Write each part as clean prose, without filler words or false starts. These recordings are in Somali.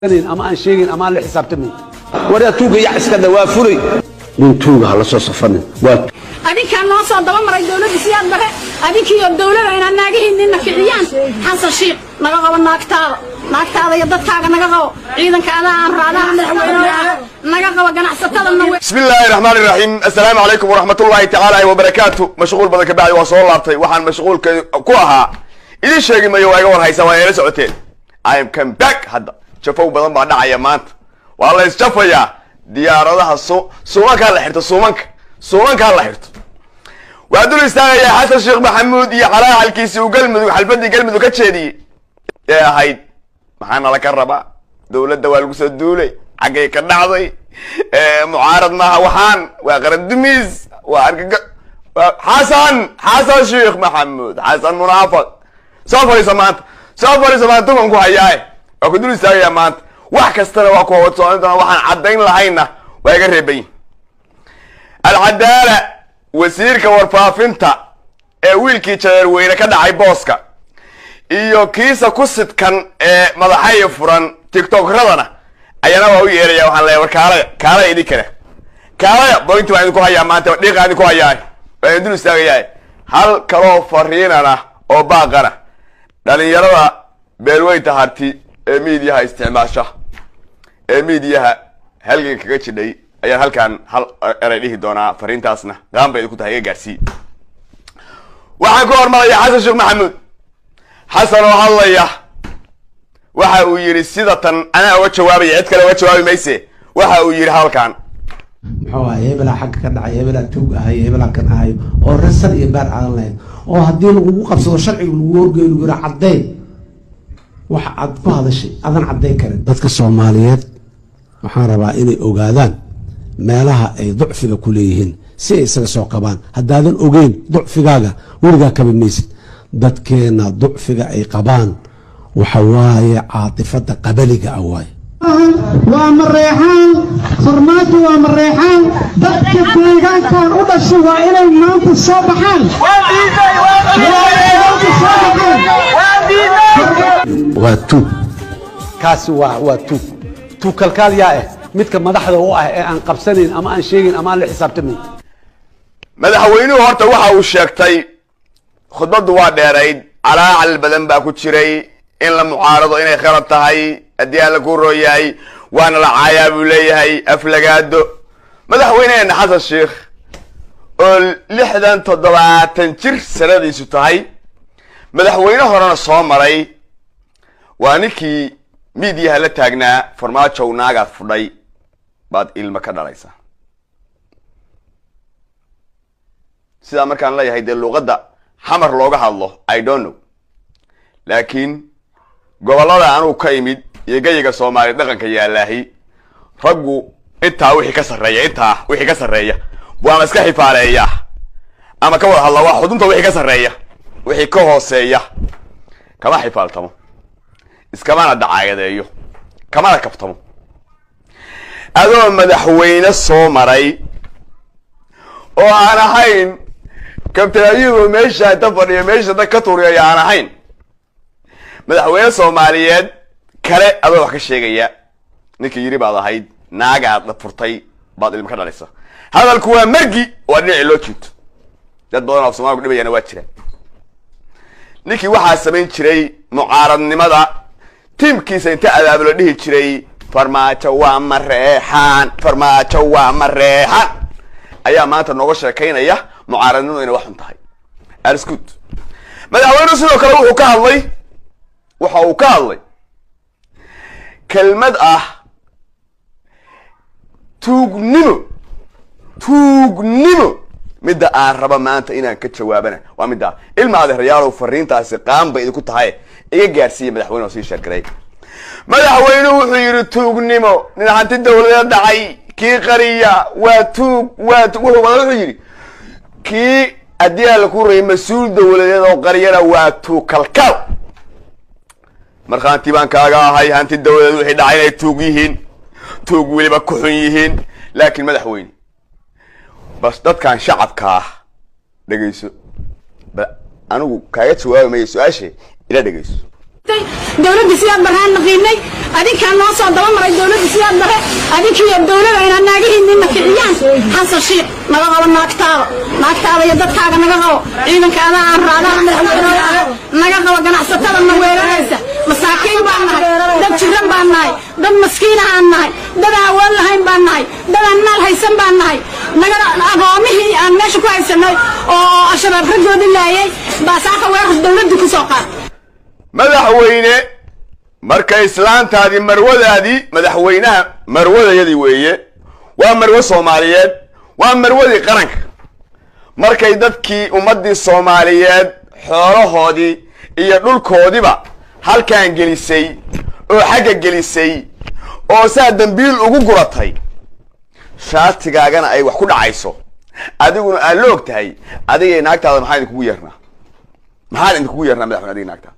Ama aan sheegin ama aan la xisaabtamin. Waraa tuuga, yac iska dha, waa fulay. Nin tuuga ha la soo safanin, waa Adinkaa noo soo daba maray dowladda Siyaad Bare, adinkiiyo dowlada inaad naagihiinina kiciyaan. Xasan Shiikh, naga qabo naagtaada, naagtaada iyo dadkaaga naga qabo. Ciidanka adaa aan raadaha madaxweyne ah, naga qabo ganacsatada. Bismi illaahi raxmaan iraxiim. Assalaamu calaykum waraxmatullaahi tacaala wabarakaatu. Mashquul badan kabacdi waa soo laabtay. Waxaan mashquulka ku ahaa idin sheegi mayo, waa iga war haysaa, waa ila socoteen. I am come back. Hadda jafow badan baa dhacaya maanta, waa la isjafayaa. Diyaaradaha su suumankaa la xirto, suumanka suumankaa la xirto. Waa dul istaagayaa Xasan Sheekh Maxamuud iyo xalaaxalkiisii uu Galmudug, xalfadii Galmudug ka jeediyey ee ahayd: maxaa nala ka rabaa? Dowladda waa lagu soo duulay, xaggay ka dhacday? Mucaarad maaha, waxaan waa qaran dumiis, waa argaga. Xasan, Xasan Sheekh Maxamuud, Xasan munaafaq, soo fadhiisa maanta, soo fadhiisa maanta, tukan ku hayaaye. Waa ku dul istaagayaa maanta, wax kastana waa ku hawad socon doona. Waxaan caddayn lahayna waa iga reebayin. Alcadaala, wasiirka warfaafinta ee wiilkii Jareerweyne ka dhacay booska iyo kiisa ku sidkan ee madaxaya furan TikTokradana ayana waa u yeeraya. Waxaan leeyahay, war kaalaya, kaalaya, idinkana kaalaya. Point baan idinku hayaa maanta, dhiiqaan idinku hayaa, waa idin dul istaagayaa. Hal kaloo fariinana oo baaqana dhalinyarada beelweynta Harti ee miidiyaha isticmaasha, ee miidiyaha halgan kaga jidhay, ayaan halkan hal eray dhihi doonaa. Fariintaasna qaan bay idinku tahay, iga gaarsii. Waxaan ku hormaraya Xasan Sheekh Maxamuud. Xasan oo hadlaya waxa uu yidhi sida tan, anaa uga jawaabaya, cid kale uga jawaabi mayse. Waxa uu yidhi hadalkan: Muxuu ahay? Hebelaa xagga ka dhacay, hebelaa tuug ahay, hebelaa kan ahay, oo rasal iyo baar aadan lahayn, oo haddii lagugu qabsado sharciga lagu horgeeyo, lagu yidhaa caddeyn waxa aad ku hadashay, adan caddayn karin. Dadka Soomaaliyeed waxaan rabaa inay ogaadaan meelaha ay ducfiga ku leeyihiin si ay isaga soo qabaan. Haddaadan ogeyn ducfigaaga, weligaa kabi maysid. Dadkeena ducfiga ay qabaan waxa waaye caatifada qabaliga ah waaye. Waa Mareexaan, Farmaajo waa Mareexaan. Dadka deegaankan u dhashay waa inay maanta soo baxaan, waa inay maanta soo baxaan. Waa tuug kaasi, waa tuug, tuug kalkaal yaa ah, midka madaxda u ah ee aan qabsanayn ama aan sheegin ama aan la xisaabtamayn. Madaxweynuhu horta waxa uu sheegtay, khudbaddu waa dheerayd, calaacal badan baa ku jiray, in la mucaarado inay khalad tahay, haddii Alla ku rooyahay waana la caayaa buu leeyahay, aflagaado. Madaxweyneheena Xasan Sheikh oo 60 70 jir sanadiisu tahay, madaxweyne horena soo maray, waa ninkii miidiyaha la taagnaa: "Farmaajow, naagaad fudhay baad ilmo ka dhalaysaa." Sidaa markaan leeyahay, dee luuqadda Xamar looga hadlo I don't know, laakiin gobollada anugu ka imid iyo gayiga Soomaaliya dhaqanka yaallaahi, raggu intaa wixii ka sarreeya, intaa wixii ka sarreeya waama iska xifaaleeya ama ka wada hadla, waa xudunta wixii ka sarreeya. Wixii ka hooseeya kama xifaaltamo, iskamana dacaayadeeyo, kamana kaftamo. Adoo madaxweyne soo maray oo aan ahayn kabtain Ayubo meesha inta fadhiyo meesha dad ka turiyaya, aan ahayn madaxweyne Soomaaliyeed kale, adoo wax ka sheegaya ninkii yiri baad ahayd: "Naagaad dhafurtay baad ilma ka dhalaysa." Hadalku waa margi, waa dhinacii loo jiito. Dad badan oo af Somalia ku dhibayana waa jiraan. Ninkii waxaa samayn jiray mucaaradnimada, tiimkiisa inta abaabulo dhihi jiray: "Farmaajo waa Mareexaan, Farmaajo waa Mareexaan," ayaa maanta nooga sheekaynaya mucaaradnimadu inay wax xun tahay. Arscut madaxweynuhu sidoo kale wuxuu ka hadlay, waxa uu ka hadlay kelmad ah tuugnimo. Tuugnimo midda aan raba maanta inaan ka jawaabana waa middaa. Ilma adeerayaalow, fariintaasi qaan bay idinku tahay, iga gaarsiiya madaxweyne oo sii sheergaray. Madaxweynuhu wuxuu yidhi: "Tuugnimo, nin hanti dawladeed dhacay kii qariya waa tuug, waa tuug." Wuxuu wada, wuxuu yidhi: "Kii haddii aan laku rayay mas-uul dawladeed oo qariyana waa tuug kalkaal." Markhaanti baan kaaga ahay hanti dawladeed wixii dhacay inay tuug yihiin, tuug weliba ku xun yihiin. Laakiin madaxweyne, bas dadkan shacabka ah dhegayso. Ba anigu kaaga jawaabi maya su-aashe, ila dhegayso. Dowladda Siyaad Barraan naqiinay. Adinkaa noo soo daba maray dowladda Siyaad Barre. Adinkiiyo dowlada inaad naagihiinina kiciyaan. Xasan Shiikh, naga qabo naagtaada, naagtaada iyo dadkaaga naga qabo. Ciidanka adaa aan raadaha madaxweyne, naga qabo ganacsatada na weeraraysa. Masaakiin baan nahay, dad jiran baan nahay, dad maskiina aan nahay, dad aan awood lahayn baan nahay, dad aan maal haysan baan nahay. Naga agoomihii aan meesha ku haysanay oo Al-Shabaab raggoodii laayay baa saaka weerar dowladdu ku soo qaad. Madaxweyne, marka islaantaadii, marwadaadii, madaxweynaha marwadayadii weeye, waa marwo Soomaaliyeed, waa marwadii qaranka. Markay dadkii ummaddii Soomaaliyeed xoolahoodii iyo dhulkoodiba halkaan gelisay oo xagga gelisay oo saa dambiil ugu guratay, shaatigaagana ay wax ku dhacayso, adiguna aad la og tahay, adigay naagtaada maxaan idinkugu yeernaa? Maxaan idinkugu yeernaa, madaxweyne? Adiga naagtaada,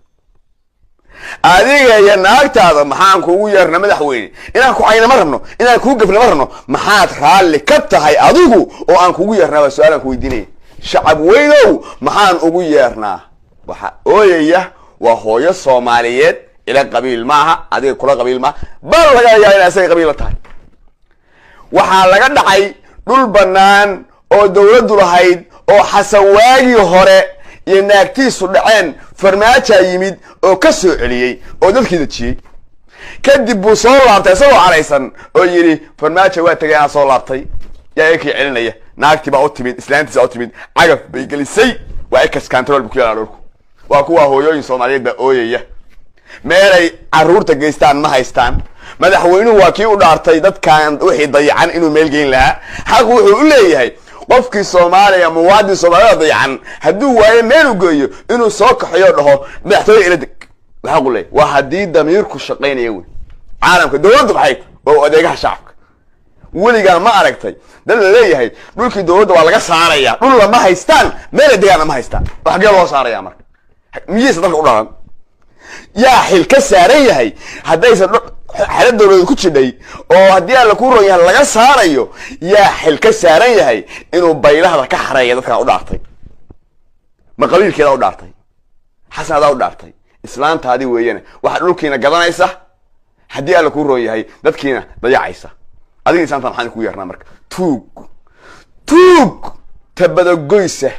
adiga iyo naagtaada maxaan kuugu yeernaa, madaxweyne? Inaan ku cayna ma rabno, inaan kuu gafna ma rabno. Maxaad raalli ka tahay adigu oo aan kugu yeernaa? Waa su-aal aan ku weydiinaya. Shacab weynow, maxaan ugu yeernaa? Waxa ooyaya waa hooyo Soomaaliyeed. Ila qabiil maaha, adiga kula qabiil maaha, bal laga yaaba inay asaga qabiil la tahay. Waxaa laga dhacay dhul bannaan oo dawladdu lahayd oo Xasan waagii hore iyo naagtiisu dhaceen. Farmaajaa yimid oo ka soo celiyey oo dadkii dejiyey. Kadib buu soo laabtay isagoo caraysan oo yidhi, "Farmaajo waa tegay, anaa soo laabtay, yaa ikii celinaya?" Naagtii baa u timid, islaantiisa u timid, cagaf bay gelisay. Waa ex control bu ku yaalaa dhulku. Waa kuwa hooyooyin Soomaaliyeed baa ooyaya, meelay carruurta geystaan ma haystaan. Madaxweynuhu waa kii u dhaartay dadkan wixii dayacan inuu meel geyn lahaa. Xaq wuxuu u leeyahay qofkii Soomaaliya, muwaadin Soomaalida dayacan, hadduu waayo meel u geeyo, inuu soo kaxeeyo, dhaho, "Madaxtooye ila deg." Xaq u leeyahay waa haddii damiirku shaqaynaya wey. Caalamka dowladdu maxay? Waa adeegaha shacabka. Weligaa ma aragtay dad la leeyahay dhulkii dowladda waa laga saaraya? Dhul lama haystaan, meelay degaanna ma haystaan. Xaggee loo saaraya marka? Miyaysa dalka u dhalan? Yaa xil ka saaran yahay haddaysan xero dowladeed ku jidhay oo haddii Alla ku ron yahay laga saarayo? Yaa xil ka saaran yahay inuu baylahda ka xareeya dadkaan u dhaartay? Ma qabiilkeedaa u dhaartay? Xasan adaa u dhaartay, islaantaadii weeyana waxaa dhulkiina gadanaysa, haddii Alla kuu roon yahay dadkiina dayacaysa. Adiga islaanta maxaan ku yeernaa marka? Tuug, tuug tabadagoysa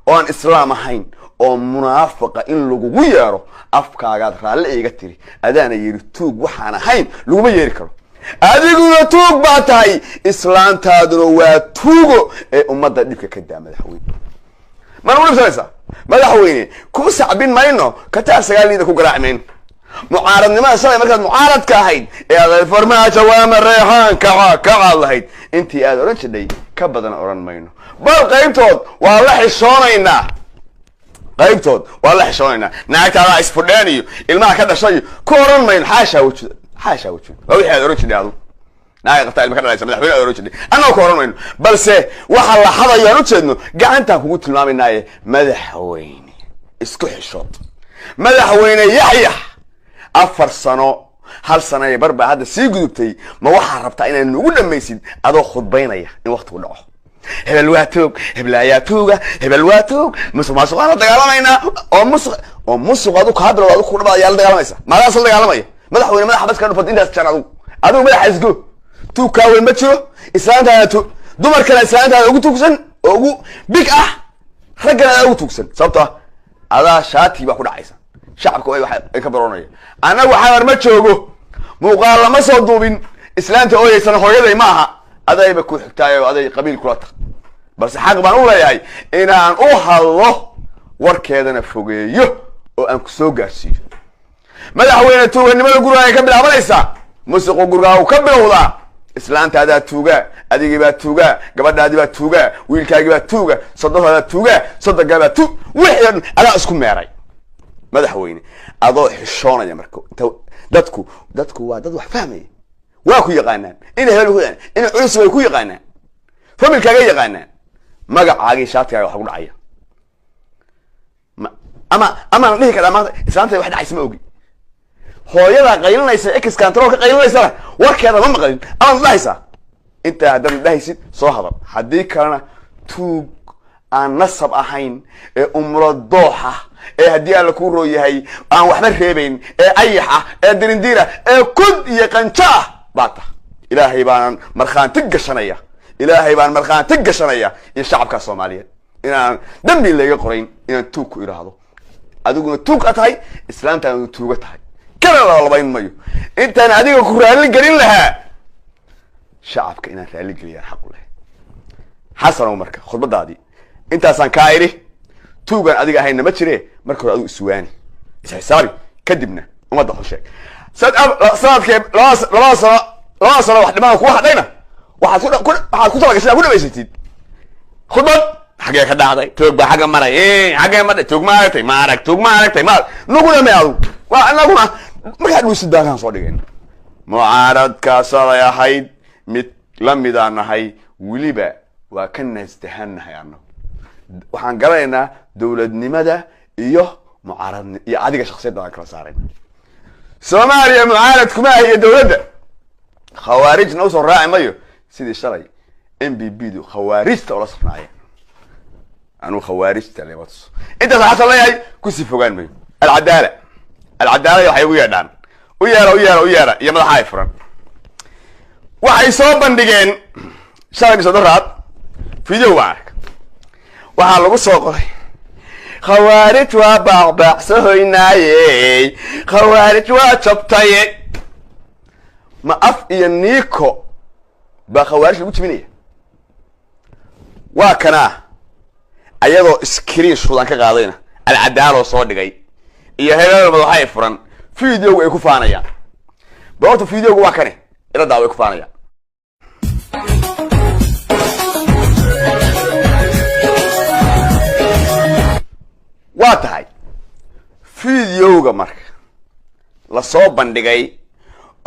oo aan islaam ahayn oo munaafiqa in lagugu yeero afkaagaad raalli iga tiri. Adaana yidhi tuug waxaan ahayn laguma yeeri karo. Adiguna tuug baa tahay, islaantaaduna waa tuugo. Ee ummadda dhibka ka daa, madaxweyne. Mana u dhibsanaysaa, madaxweyne? Ku sacbin mayno, kataar sagaal liida ku garaaci mayno. Mucaaradnimada shalay markaad mucaaradka ahayd ee aad "Farmaajo waa Mareexaan, kaca kacaad" lahayd, intii aad odhan jidhay ka badan odhan mayno. Bal qaybtood waa la xishoonaynaa, qaybtood waa la xishoonaynaa. Naagtaadaa isfudheen iyo ilmaha ka dhashay iyo ku odhan mayno. Xaashaa wajud, xaashaa wajud. Waa wixii aad odhan jidhay adu, naaga qabtaa, ilma ka dhalaysa, madaxweyne aad odhan jidhay, annaga ku odhan mayno. Balse waxa la xadayo aan ujeedno gacantaan kugu tilmaamaynaaye. Madaxweyne, isku xishood. Madaxweyne Yaxyax, 4 sano, hal sano iyo bar baa hadda sii gudubtay. Ma waxaa rabtaa inaad nagu dhamaysid adoo khudbaynaya in waktigu dhaco? Hebel waa toog, hebel ayaa tooga, hebel waa toog, musuq maasuqaan la dagaalamaynaa. Oo musuq, oo musuq adu kaa bilowda, adu ku dhaba ayaa la dagaalamaysa. Maadaas la dagaalamaya, madaxweyne? Madaxa bas ka dhufad intaas jan. Adigu madaxa isgo. Tuug kaa weyn ma jiro. Islaantaada tu dumarkana islaantaada ugu tuugsan oo ugu big ah, raggana adaa ugu tuugsan, sababto ah adaa shaatii baa ku dhacaysa. Shacabka ay ka baroonaya. Annagu Xamar ma joogo, muuqaal lama soo duubin. Islaanta ooyeysana hooyaday ma aha, adayba ku xigtaayo, aday qabiil kula tag. Balse xaq baan u leeyahay inaan u hadlo, warkeedana fogeeyo oo aan ku soo gaarsiiyo. Madaxweyne, tuuganimada guriga ay ka bilaabanaysaa. Musuqu gurigaa uu ka bilowdaa. Islaantaadaa tuugaa, adigii baa tuugaa, gabadhaadii baa tuugaa, wiilkaagii baa tuuga, sodohaadaa tuugaa, soddonkaa baa tuug, wixii o dhan adaa isku meeray. Madaxweyne, adoo xishoonaya marka dadku waa dad wax fahmaya, waa ku yaqaanaan ina hebel ku yaqaanaan, ina culus way ku yaqaanaan, familkaaga yaqaanaan, magacaagii shaatigaaga wax ku dhacaya. Ama ama la dhihi karaa maanta islaanta wax dhacaysa ma ogi, hooyadaa qaylinaysa, ex control ka qaylinaysana warkeeda ma maqlin, amaad dhahaysaa? Intaa haddaad dhahaysid soo hadal, haddii kalena tuug aan nasab ahayn ee umlo dooxa Ee haddii Alla kuu roo yahay aan waxba reebayn, ee ayax ah, ee dirindiira, ee kud iyo qanjo ah baa tah. Ilaahay baanan markhaanti gashanaya, Ilaahay baan markhaanti gashanaya iyo shacabka Soomaaliyeed inaan dambi layga qorayn inaan tuug ku idhaahdo. Adiguna tuug a tahay, islaantaana tuuga tahay, kana labalabayn mayo. Intaan adiga ku raalli gelin lahaa, shacabka inaan raalli geliyaan xaq u leh. Xasanow, marka khudbadaadii intaasaan kaa idhi. Tuugaan adiga ahaynna ma jire. Marka hore adigu iswaani, isxisaabi, kadibna ummadda xul sheeg. Sanadkee 2 sano wax dhimaan kugu hadhayna, waxaad ku talagashay ku dhamaysatid khudbad. Xaggee ka dhacday? Toog baa xagga maray, xaggee madhay? Toog ma aragtay? Ma arag. Toog ma aragtay? Ma naguna may adugu waa anaguna markaa dhuusid baakaan soo dhigayna. Mucaaradkaasaday ahayd mid la midaan nahay, weliba waa ka nastahannahay. Annagu waxaan garanaynaa dowladnimada iyo mucaarad iyo adiga shaksiyadda aan kala saarayna. Soomaaliya mucaarad kuma ahiyo dowladda, khawaarijna usoo raaci mayo. Sidii shalay NBB du khawaarijta ula safnaayeen, anuu khawaarijta lema tuso. Intaas xasan leeyahay, kusii fogaan mayo. Alcadaala, Alcadaala waxay ugu yeedhaan, u yeera, u yeera, u yeera iyo madaxa ay furan. Waxay soo bandhigeen shalay mise daraad video waan arka, waxaa lagu soo qoray "Khawaarij waa baaqbaaqsahoynaayey, khawaarij waa jabtaye." Ma af iyo niiko baa khawaarij lagu jibinaya? Waa kanaa ayadoo screen shot aan ka qaadayna, Alcadaaloo soo dhigay iyo hebel madaxay furan. Videogu ay ku faanayaan boorta, videogu waa kane, iladaa way ku faanayaan. Waa tahay videoga marka lasoo bandhigay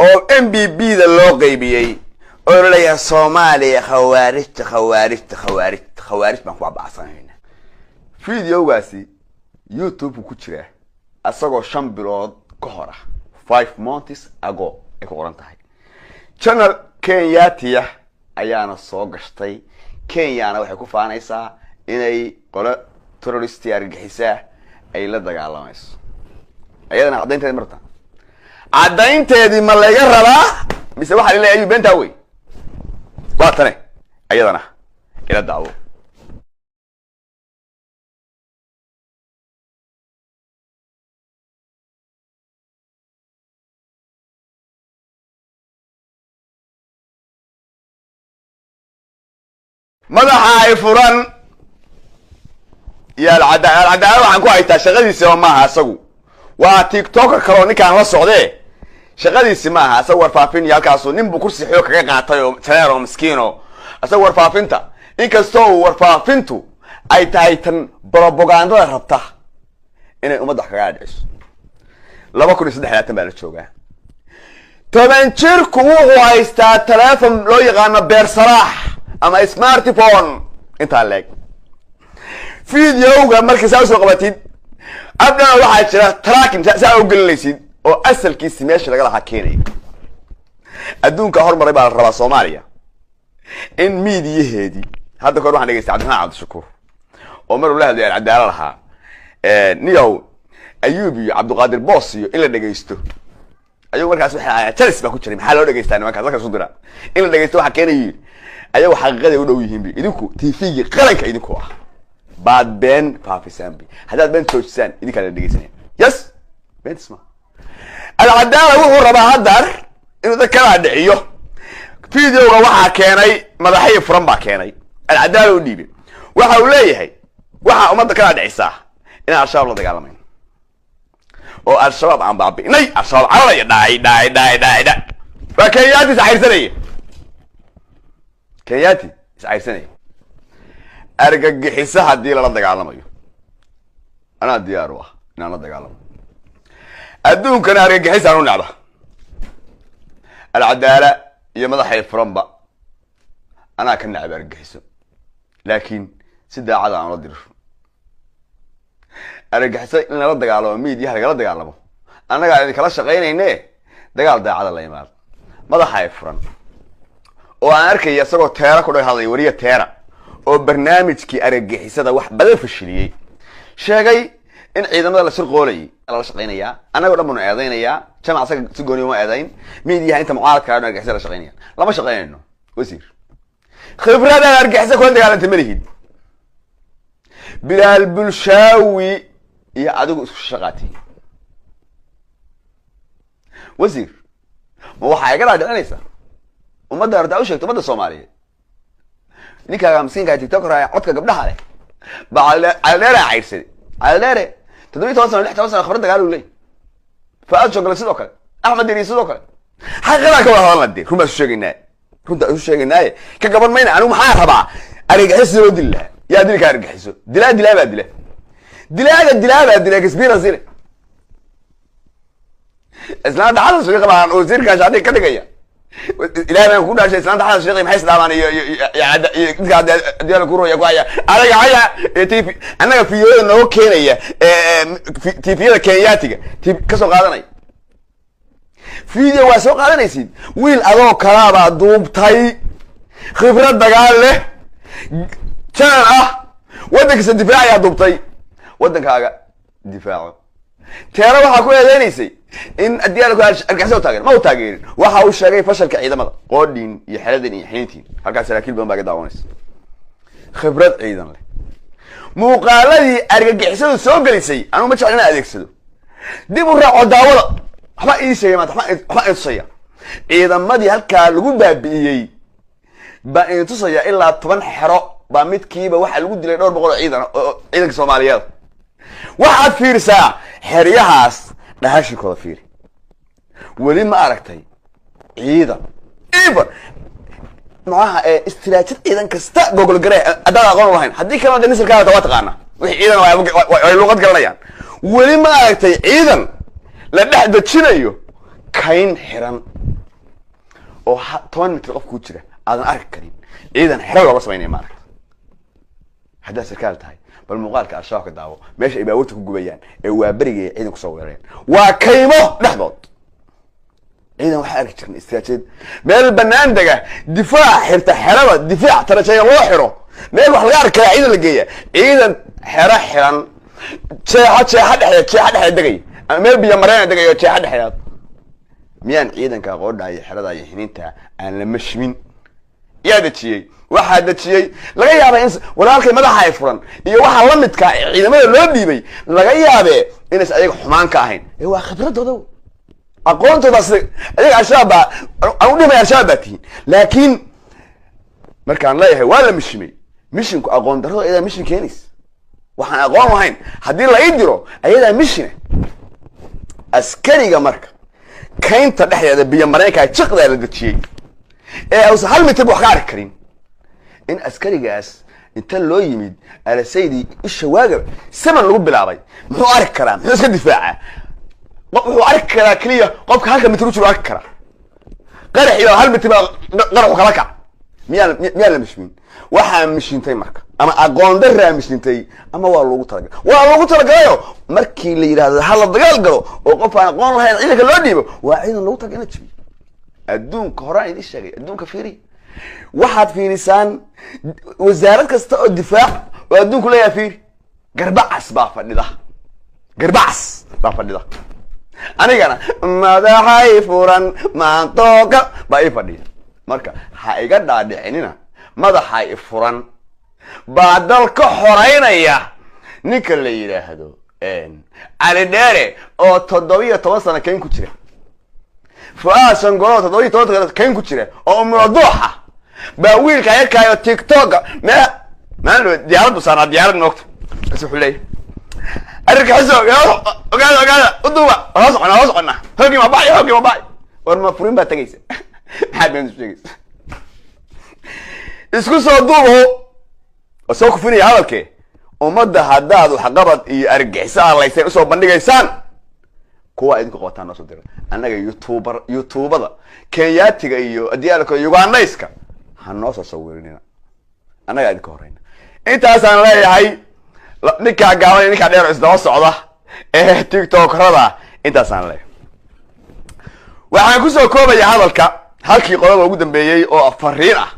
oo NBB da loo qaybiyey oo laleeyahay Soomaaliya khawaarijta, khawaarijta, khawaarijta, khawaarij baan ku abacsanayna. Videogaasi YouTube ku jiraa asagoo 5 bilood ka hor ah, 5 months ago ay ku qoran tahay. Channel Kenyatiya ayaana soo gashtay. Kenyana waxay ku faanaysaa inay qolo terrorist argagixisaa ay la dagaalamayso. Ayadana caddaynteedi marta, caddaynteedii ma laga rabaa mise waxaa laleeyahay ayuu beentaa wey? Waa tane, ayadana ila daawo. Madaxa ay furan iyo Alcadaala waxaan ku haytaa shaqadiisiba maaha. Isagu waa TikToker kaloo ninkaan la socdee, shaqadiisi maaha. Isaga warfaafin iyo halkaasu nin buu kursi xoog kaga qaatay oo jareer oo miskiino. Isaga warfaafinta, inkastoo uu warfaafintu ay tahay tan propagandada rabta inay ummadda wax kaga dhiciso. 2023 baa la joogaa. 10 jirku wuxuu haystaa telefon loo yaqaano beer salaax ama smartphone intaa leeg. Videoga marka saa usoo qabatid, abdhana waxaa jira tracking saa u gelinaysid oo asalkiisi meesha laga lahaa keenaya. Adduunka hormaray baa la rabaa Soomaaliya in miidiyaheedii. Hadda kahor waxaan dhegeystay Cabdiraxmaan Cabdishakuur oo mar uu la hadlay Alcadaalo lahaa niyow Ayuub iyo Cabdiqaadir Boos iyo in la dhegeysto. Ayagu markaas waxay ahaayeen jalis baa ku jiray. Maxaa loo dhegeystaa nimankaas dadka isu dira? In la dhegeysto waxaa keenaya ayagu xaqiiqaday u dhow yihiin. Bi idinku TV-gii qaranka idinku ah baad been faafisaan. Bi haddaad been joojisaan, idinkaa la dhegeysanaya. Yes, beentis ma. Alcadaala wuxuu rabaa haddar inuu dad kala dhiciyo. Videoga waxaa keenay madaxii furan baa keenay, Alcadaala u dhiibay. Waxa uu leeyahay waxaa ummadda kala dhicisaa inaan Al-Shabaab la dagaalamayn oo Al-Shabaab aan baabi'inay. Al-Shabaab cararaya, dhaay dhaay dhaay dhaay dhaay. Waa Kenyaati iscayrsanaya, Kenyaati iscayrsanaya. Argagixisa haddii lala dagaalamayo, anaa diyaar u ah inaan la dagaalamo. Adduunkana argagixisaan u necba. Alcadaala iyo madaxay furanba anaa ka necba argagixiso, laakiin si daacada aan ula dirisho. Argagixiso in lala dagaalamo, miidiyaha lagala dagaalamo, annagaa idinkala shaqaynayne dagaal daacada la imaado. Madaxay furan oo aan arkaya isagoo Teera ku dha hadlay, wariya Teera oo barnaamijkii argagixisada wax badan fashiliyey, sheegay In ciidamada la shirqoolayay lala shaqaynayaa, annagoo dhan baanu eedaynayaa. Jamac asaga si gooni uma eedayn, miidiyaha inta mucaaradka ah argixisa la shaqaynayaan. Lama shaqaynayno, wasiir. Khibradaad argixisa kula dagaalantay ma lihid. Bilaal Bulshaawi iyo adigu isku shaqaatay, wasiir. Ma waxaa iga dhaadhicinaysaa, ummadda horta u sheegto, ummadda Soomaaliyeed, ninkaaga miskiinka TikToker codka gabdhaha leh baa Calidheere caydhsaday? Calidheere 17 sano, 16 sano khibrad dagaal uu leey. Fuaad Shogole sidoo kale, Axmed Diri sidoo kale. Xaqiiqadaan ka wada hadalna dee, run baa isu sheegaynaa, runta isu sheegaynaaye, ka gaban mayna. Anigu maxaa rabaa? Argagixiso loo dili lahaa. Yaa dili kaa argagixiso? Dilaa dilaa baa dila, dilaaga dilaa baa dila. Experience le islaanta Xasan Sheekh baan wasiirka shaadi ka dhigaya. Ilahay baan ku dhaashay, islaanta Xasan Sheekh maxay isdhaamaan iyo iyo iyo midka hadii ku roya ku haya anaga haya ee TV annaga fiyoda nooga keenaya, TV-yada Kenyaatiga ka soo qaadanaya video waa soo qaadanaysid. Wiil adoo kalaabaa duubtay, khibrad dagaal leh, janan ah, waddankiisa difaacayaa duubtay. Waddankaaga difaaco. Teera waxaa ku eedeynaysay in haddii ala argixisa u taageer ma u taageerin. Waxa uu sheegay fashalka ciidamada, qoodhiin iyo xeladan iyo xiniintiin. Halkaas saraakiil badan baa ka daawanaysa, khibrad ciidan leh. Muuqaaladii argagixisadu soo gelisay anugu ma jecel inaan adeegsado. Dib u raaco, daawada. Waxba ii sheegay maanta, waxba ii tusaya. Ciidamadii halkaa lagu baabi'iyey baa idin tusaya. Ilaa 10 xero baa midkiiba waxaa lagu dilay dhowr boqol oo ciidan oo ciidanka Soomaaliyeed. Waxaad fiirisaa xeryahaas dhahashikooda, fiiri. Weli ma aragtay ciidan even macnaha istiraajid ciidan kasta gogol garee haddaan aqoon u lahayn? Haddii kalena de nisirkaada waa taqaana, wixii ciidan ay luqad garanayaan. Weli ma aragtay ciidan la dhex dejinayo kayn xiran oo 10 mitir qof kuu jira aadan arki karin, ciidan xero looga samaynaya? Ma aragta? Haddaad sarkaal tahay, bal muuqaalka Al-Shabaab ka daawo, meesha ay baabuurta ku gubayaan ee waa beriga ay ciidan kusoo weerareen. Waa kaymo dhexdood. Ciidan waxaa arki jirnay istiraatiijiyad meel banaan dega, difaac xirta, xerada difaac tarajeeya loo xiro, meel wax laga arki karaa ciidan la geeya. Ciidan xero xiran, jeexo, jeexa dhexdeed, jeexa dhexdeed degay ama meel biyo mareena degayo, jeexa dhexdeed. Miyaan ciidanka qoodha iyo xerada iyo xiniinta aan la mashmin? Yaa dejiyey? Waxaa dejiyey laga yaabaa in walaalkay madaxa ay furan iyo waxaa la midka ciidamada loo dhiibay. Laga yaabee inays ayaga xumaan ka ahayn ee waa khibradooda, aqoontooda. Sida ayaga Al-Shabaab baa aan u dhimay, Al-Shabaab baa tihiin. Laakiin markaan leeyahay waa la mishimay, mishinku aqoon darrada ayadaa mishin keenaysa. Waxaan aqoon lahayn haddii la ii diro, ayadaa mishina. Askariga marka kaynta dhexdeeda biyo mareenkaa jiqdaa la dejiyey ee ausan hal mitir ba wax ka arki karin, in askarigaas inta loo yimid alasaydii isha waagaba saman lagu bilaabay, muxuu arki karaa? Muxuu iska difaacaa? Wuxuu arki karaa keliya qofka halka mitir u jiro arki karaa. Qaraxii baa hal mitir baa qaraxu kala kac. Miyaan la mishmin? Waxaa mishintay marka ama aqoon daraa mishintay ama waa loogu talagalay. Waa loogu talagalayo. Markii la yidhahdo ha la dagaal galo oo qof aan aqoon lahayn ciidanka loo dhiibo, waa ciidan loogu talagalay in la jabiyo. Adduunka horaan idin sheegay, adduunka fiiri. Waxaad fiirisaan wasaarad kasta oo difaac oo adduunku leeyahay, fiiri. Garbacas baa fadhida, garbacas baa fadhida. Anigana madaxay furan maantooka baa ii fadhiya. Marka ha iga dhaadhicinina madaxay furan baa dal ka xoreynaya ninka la yidhaahdo Cali Dheere oo 17 sano kayn ku jira, Fuaad Shangolo oo 17 sano kayn ku jira oo umuladuuxa baa wiilka yarkaayo TikToka mee maalin diyaarad bu saarnaa, diyaarad moogta. Bas wuxuu leeyahay arrinka xiso, ogaada, ogaada, u duuba, waa soconnaa, waa soconnaa, hoogii ma bacay, hoogii ma bacay. War ma furin baa tegaysa? Maxaad been isu sheegaysa? Isku soo duubo oo soo kufinaya hadalkee. Ummadda haddaad waxqabad iyo argagixiso aalayseen usoo bandhigaysaan, kuwa idinku qabataan noo soo dira. Annaga YouTuber, YouTubada Kenyaatiga iyo adiyaalka Ugandayska ha noo soo sawirinina, annagaa idinka horeyna. Intaasaan leeyahay ninkaa gaaban iyo ninkaa dheer oo isdaba socda ee TikTokrada. Intaasaan leeyahay. Waxaan kusoo koobaya hadalka halkii qodobka ugu dambeeyey oo fariin ah,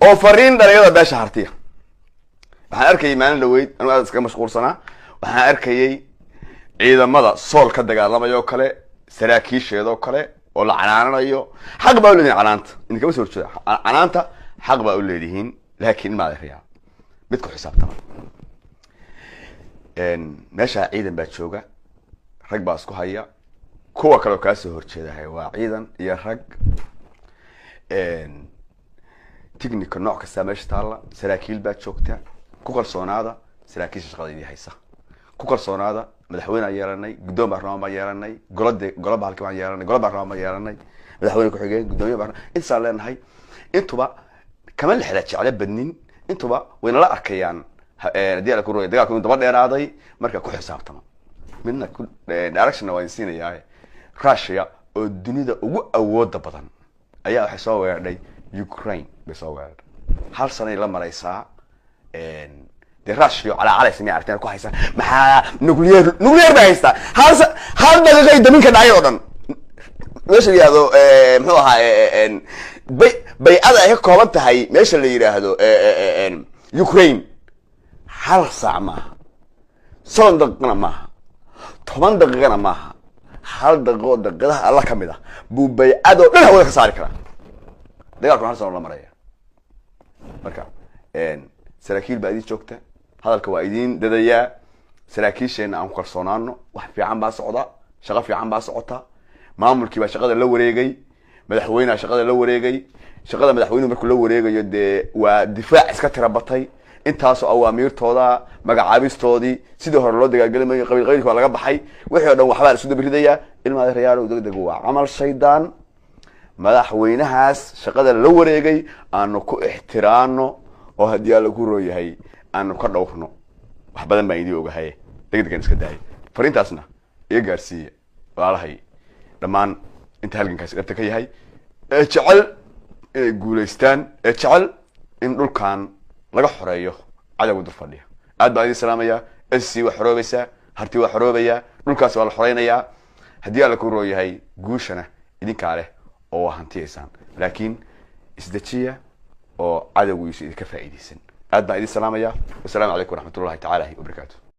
oo fariin dhalinyarada beesha Hartiya. Waxaan arkayay maalin dhaweyd, anigu aad iskaga mashquulsanaa, Waxaan arkayay ciidamada Sool ka dagaalamaya oo kale, saraakiisheedoo kale oo la canaananayo. Xaq baa u leedihin canaanta, idinkama soo horjeeda canaanta, xaq baa u leedihiin, laakiin ma adeerayaa mid ku xisaabtama. Meeshaa ciidan baa jooga, rag baa isku haya, kuwa kale oo kaa soo horjeedahay waa ciidan iyo rag technical nooc kastaa meesha taalla, saraakiil baa joogta. Ku kalsoonaada saraakiisha shaqada idii haysa, ku kalsoonaada. Madaxweyne aan yeelanay, guddoon baarlamaan baan yeelanay, golade golo bahalki baan yeelanay, golo baarlamaan baan yeelanay, madaxweyne ku-xigeen, guddoomiye baarlamaan, intaasaan leenahay. Intuba kama lexda jeclo badnin, intuba waynala arkayaan haddii ala ku roya dagaalku inuu daba dheeraaday. Marka ku xisaabtama midna ku directionna waa idin siinayaa. Russia oo dunida ugu awooda badan ayaa waxay soo weerardhay Ukraine bay soo weerardhay, hal sanay la maraysaa. Dee Russia calaacalaysa miyay aragteen ku haysaa? Maxaa nuclear bay haystaa? Hal daqiiqay daminka dhacay oo dhan meesha la yihahdo, muxuu ahaa, bay-ada ay ka kooban tahay meesha la yidhaahdo Ukraine. Hal saac maaha, 30 daqiiqana maaha, 10 daqiiqana maaha, hal daqiiqo daqiiqadaha alla ka mid ah buu bay-adoo dhan hawada ka saari karaa. Dagaalkuna hal sano la maraya. Marka saraakiil baa idin joogta, hadalka waa idin dadayaa. Saraakiisheenna aan ku kalsoonaano. Wax fiican baa socda, shaqo fiican baa socota. Maamulkii baa shaqada la wareegay, madaxweyneha shaqada la wareegay. Shaqada madaxweynuhu markuu la wareegayo, dee waa difaac iska tira batay intaasoo awaamiirtooda, magacaabistoodii sidii hore loo dagaalgeli mayo, qabiil qabiilka waa laga baxay, wixii o dhan waxbaa la isu dabiridayaa. Ilma adeerayaalow, degdeg waa camal shaydaan. Madaxweynahaas shaqada la wareegay aanu ku ixtiraano oo haddii Alla ku rooyahay aanu ka dhowrno. Wax badan baan idii ogahay, degdegan iska daayay. Fariintaasna iga gaarsiiya walaalahay dhammaan inta halgankaasi dhabta ka yahay ee jecel inay guulaystaan, ee jecel in dhulkan laga xoreeyo cadowga dul fadhiya. Aad baan idin salaamayaa. SC waa xoroobaysaa, Harti waa xoroobayaa, dhulkaas waa la xoreynayaa haddii Alla ku rooyahay. Guushana idinkaa leh oo waa hantiyaysaan, laakiin isdejiya oo cadowgiisu idinka faa'iidaysan. Aad baan idin salaamayaa. Wasalaamu calaykum waraxmatullahi tacaala wabarakaatu.